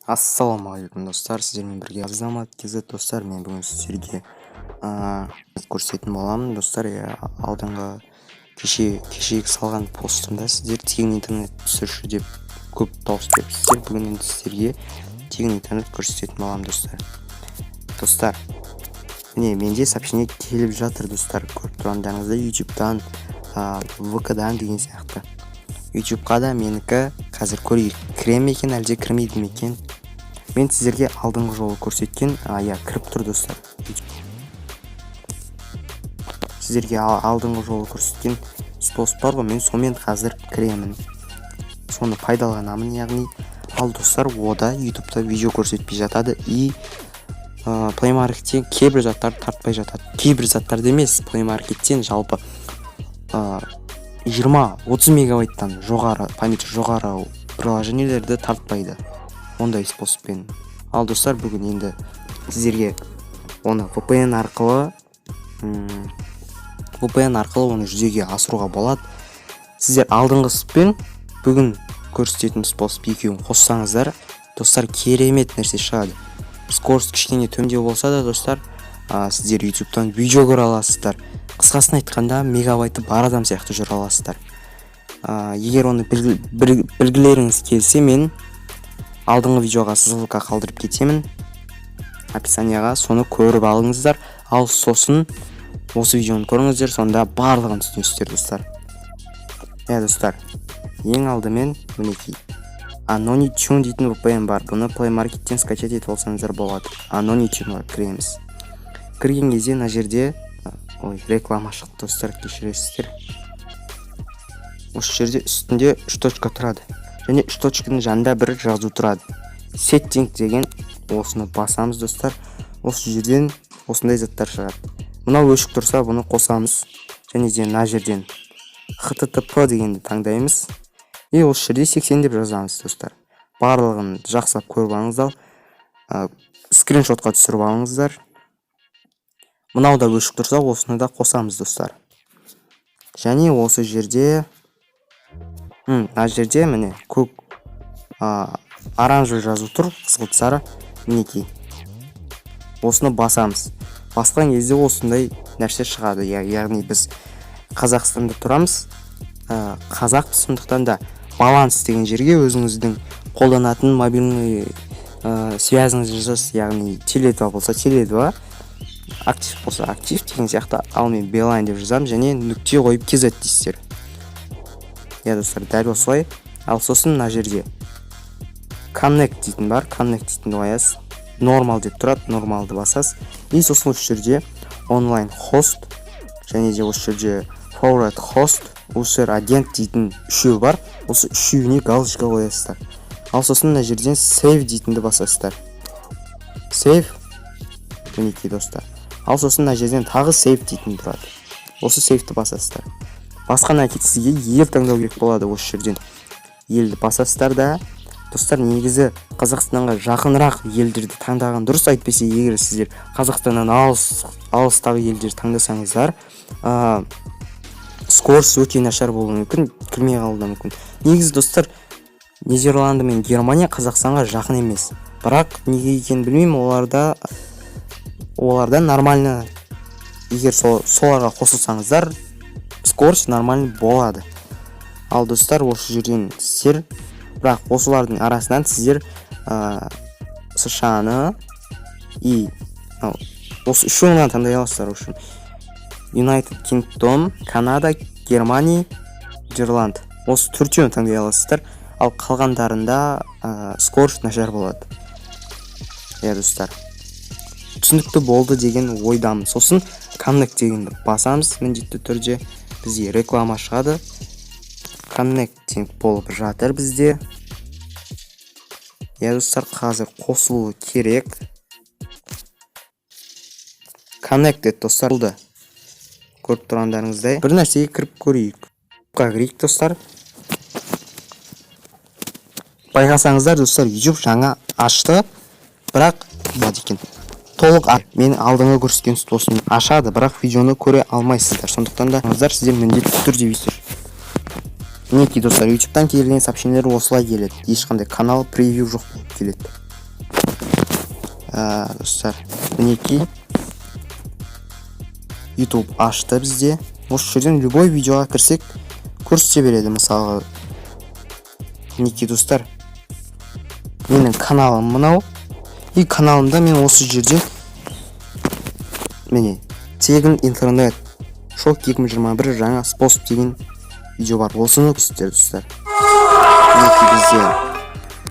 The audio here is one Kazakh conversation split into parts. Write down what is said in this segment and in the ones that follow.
Ассалаумағалейкум, достар! Сіздермен бірге Азамат KZ. Достар, мен бүгін сіздерге көрсететін боламын, достар. Иә, алдыңғы кешегі салған постымда сіздер тегін интернет түсірші деп көп дауыс беріпсіздер. Бүгін енді сіздерге тегін интернет көрсететін боламын, достар. Достар, міне, менде сообщение келіп жатыр, достар. Көріп тұрғандарыңыздай, Ютубтан, ВК-дан деген сияқты. Ютубқа да менікі. Қазір көрейік, кіре ме екен, әлде кірмейді ме екен. Мен сіздерге алдыңғы жолы көрсеткен, иә, кіріп тұр, достар. Сіздерге алдыңғы жолы көрсеткен способ бар ғой, мен сонымен қазір кіремін, соны пайдаланамын, яғни. Ал, достар, ода Ютубта видео көрсетпей жатады и Play Marketтен кейбір заттар тартпай жатады. Кейбір заттарды емес, Play Marketтен жалпы 20-30 мегабайттан жоғары, памяти жоғары приложениелерді тартпайды ондай способпен. Ал, достар, бүгін енді сіздерге оны VPN арқылы оны жүзеге асыруға болады. Сіздер алдыңғы спен бүгін көрсететін способ екеуін қоссаңыздар, достар, керемет нәрсе шығады. Скорость кішкене төмендеу болса да, достар, сіздер Ютубтан видео көре аласыздар. Қысқасын айтқанда, мегабайты бар адам сияқты жүре аласыздар. Егер оны білгілеріңіз келсе, мен алдыңғы видеоға ссылка қалдырып кетемін описанияға, соны көріп алыңыздар. Ал сосын осы видеоны көріңіздер, сонда барлығын түсінесіздер, достар. Иә, достар, ең алдымен, мінекей, Anonytune дейтін VPN бар. Бұны Play Marketтен скачать етіп алсаңыздар болады. Anonytune-ға кіреміз. Кірген кезде мына жерде, ой, реклама шықты, достар, кешіресіздер. Осы жерде үстінде үш точка тұрады және үш точканың жанында бір жазу тұрады, «Setting» деген. Осыны басамыз, достар. Осы жерден осындай заттар шығады. Мынау өшік тұрса, бұны қосамыз және де мына жерден HTTP дегенді таңдаймыз и осы жерде 80 деп жазамыз. Достар, барлығын жақсылап көріп алыңыздар, скриншотқа түсіріп алыңыздар. Мынау да өшік тұрса, осыны да қосамыз, достар. Және осы жерде, мына жерде, міне, көк, оранжевый жазу тұр, қызғылт сары. Мінекей, осыны басамыз. Басқан кезде осындай нәрсе шығады. Яғни біз Қазақстанда тұрамыз, қазақпыз, сондықтан да «Баланс» деген жерге өзіңіздің қолданатын мобильный связіңізді жазасыз, яғни Теле2 болса, Теле2, Актив болса, Актив деген сияқты. Ал мен Билайн деп жазамын және нүкте қойып KZ дейсіздер. Иә, достар, дәл осылай. Ал сосын мына жерде «Connect» дейтін бар. «Connect» дейтінді қоясыз. «Normal» деп тұрады, «Normal»ды басасыз. И сосын осы жерде «Online host» және де осы жерде «Forward host», «User agent» дейтін үшеуі бар. Осы үшеуіне галочка қоясыздар. Ал сосын мына жерден «Save» дейтінді басасыздар. Save, мінекей, достар. Ал сосын мына жерден тағы «Save» дейтін тұрады, осы «Save»-ті басасыздар. Басқаннан кейін сізге ел таңдау керек болады. Осы жерден елді басасыздар да, достар, негізі Қазақстанға жақынырақ елдерді таңдаған дұрыс. Әйтпесе, егер сіздер Қазақстаннан алыс, алыстағы елдерді таңдасаңыздар, скорость өте нашар болуы мүмкін, кірмей қалуы да мүмкін. Негізі, достар, Нидерланды мен Германия Қазақстанға жақын емес, бірақ неге екенін білмеймін, оларда нормально. Егер соларға қосылсаңыздар, скорость нормально болады. Ал, достар, осы жерден сіздер, бірақ осылардың арасынан сіздер США-ны и мынау осы үшеуін ғана таңдай аласыздар. В общем, United Kingdom, Канада, Германия, Нидерланд, осы төртеуін таңдай аласыздар. Ал қалғандарында скорость нашар болады. Иә, достар, түсінікті болды деген ойдамын. Сосын «Connect» дегенді басамыз. Міндетті түрде бізге реклама шығады. Connecting болып жатыр бізде. Иә, достар, қазір қосылуы керек. Connected, достар, болды. Көріп тұрғандарыңыздай, бір нәрсеге кіріп көрейік. Кірейік, достар. Байқасаңыздар, достар, YouTube жаңа ашты, бірақ болады екен толық. Мен алдыңғы көрсеткен способын ашады, бірақ видеоны көре алмайсыздар. Сондықтан да сіздер міндетті түрде бүйтесіздер. Мінекей, достар, Ютубтан келген сообщениелер осылай келеді, ешқандай канал превью жоқ болып келеді. Достар, мінекей, YouTube ашты бізде. Осы жерден любой видеоға кірсек, көрсете береді. Мысалға, мінекей, достар, менің каналым мынау. И каналымда мен осы жерден, міне, «Тегін интернет шок 2021 жаңа способ» деген видео бар. Осыны көрсетеді, достар. Мінекей,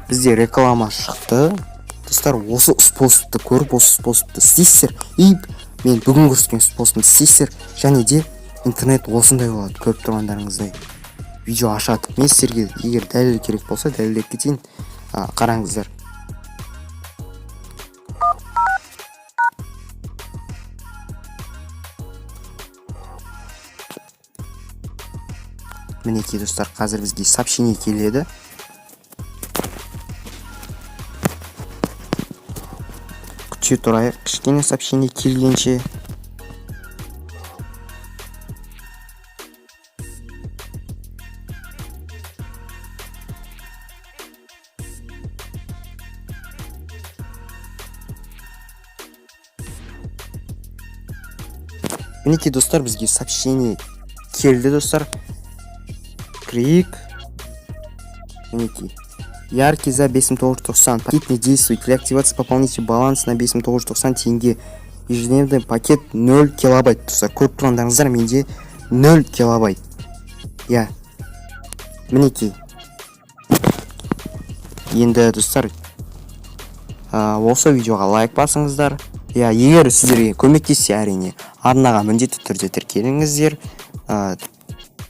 бізде реклама шықты. Достар, осы способты көріп, осы способты істейсіздер. И мен бүгін көрсеткен способты істейсіздер және де интернет осындай болады, көріп тұрғандарыңыздай, видео ашады. Мен сіздерге егер дәлел керек болса, дәлелдеп кетейін. Қараңыздар. Мінекей, достар, қазір бізге сообщение келеді. Күте тұрайық кішкене сообщение келгенше. Мінекей, достар, бізге сообщение келді. Достар, кірейік. Мінекей, «Яркий за 5990 пакет не действует. Для активации пополните баланс на 5990 тенге. Ежедневный пакет 0 килобайт». Достар, көріп тұрғандарыңыздар, менде 0 килобайт, иә. Мінекей, енді, достар, осы видеоға лайк басыңыздар, иә. Егер сіздерге көмектессе, әрине, арнаға міндетті түрде тіркеліңіздер.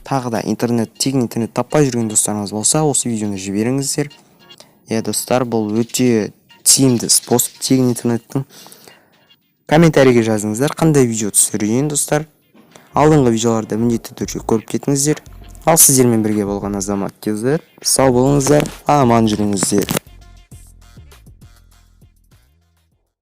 Тағы да интернет, тегін интернет таппай жүрген достарыңыз болса, осы видеоны жіберіңіздер, иә. Достар, бұл өте тиімді способ тегін интернеттің. Комментарийге жазыңыздар, қандай видео түсірейін. Достар, алдыңғы видеоларды міндетті түрде көріп кетіңіздер. Ал сіздермен бірге болған Азамат KZ. Сау болыңыздар, аман жүріңіздер.